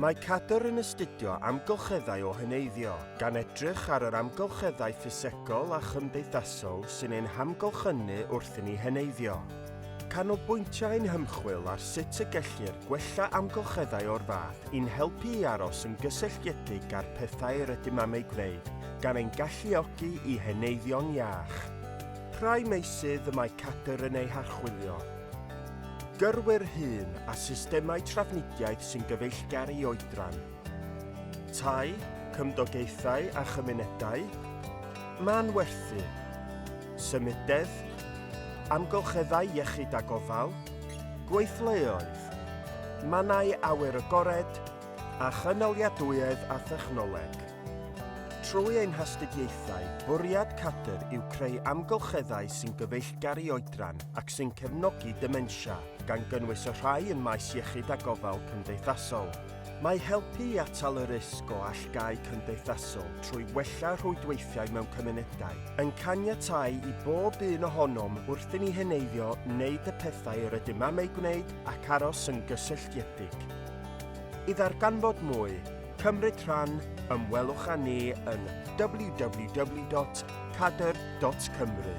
Mae Cadr yn astudio amgylcheddau o heneiddio, gan edrych ar yr amgylcheddau ffisegol a chymdeithasol sy'n ein hamgylchynu wrth i ni heneiddio. Canolbwyntia ein hymchwil ar sut y gellir gwella amgylcheddau o'r fath i'n helpu i aros yn gysylltiedig â'r pethau yr ydym am eu gwneud, gan ein galluogi i heneiddio'n iach. Rhai meysydd y mae Cadr yn eu harchwilio. Gyrwyr hŷn a systemau trafnidiaeth sy'n gyfeillgar i oedran. Tai, cymdogaethau a chymunedau. Manwerthu. Symudedd. Amgylcheddau iechyd a gofal. Gweithleoedd. Mannau awyr agored, a chynaliadwyedd a thechnoleg. Trwy ein hastudiaethau, bwriad Cadr yw creu amgylcheddau sy'n gyfeillgar i oedran ac sy'n cefnogi dementia, gan gynnwys y rhai yn maes iechyd a gofal cymdeithasol. Mae helpu i atal y risg o allgáu cymdeithasol trwy wella rhwydweithiau mewn cymunedau yn caniatáu i bob un ohonom wrth i ni heneiddio wneud y pethau yr ydym am eu gwneud ac aros yn gysylltiedig. I ddarganfod mwy, cymryd rhan, ymwelwch â ni yn www.cadr.cymru.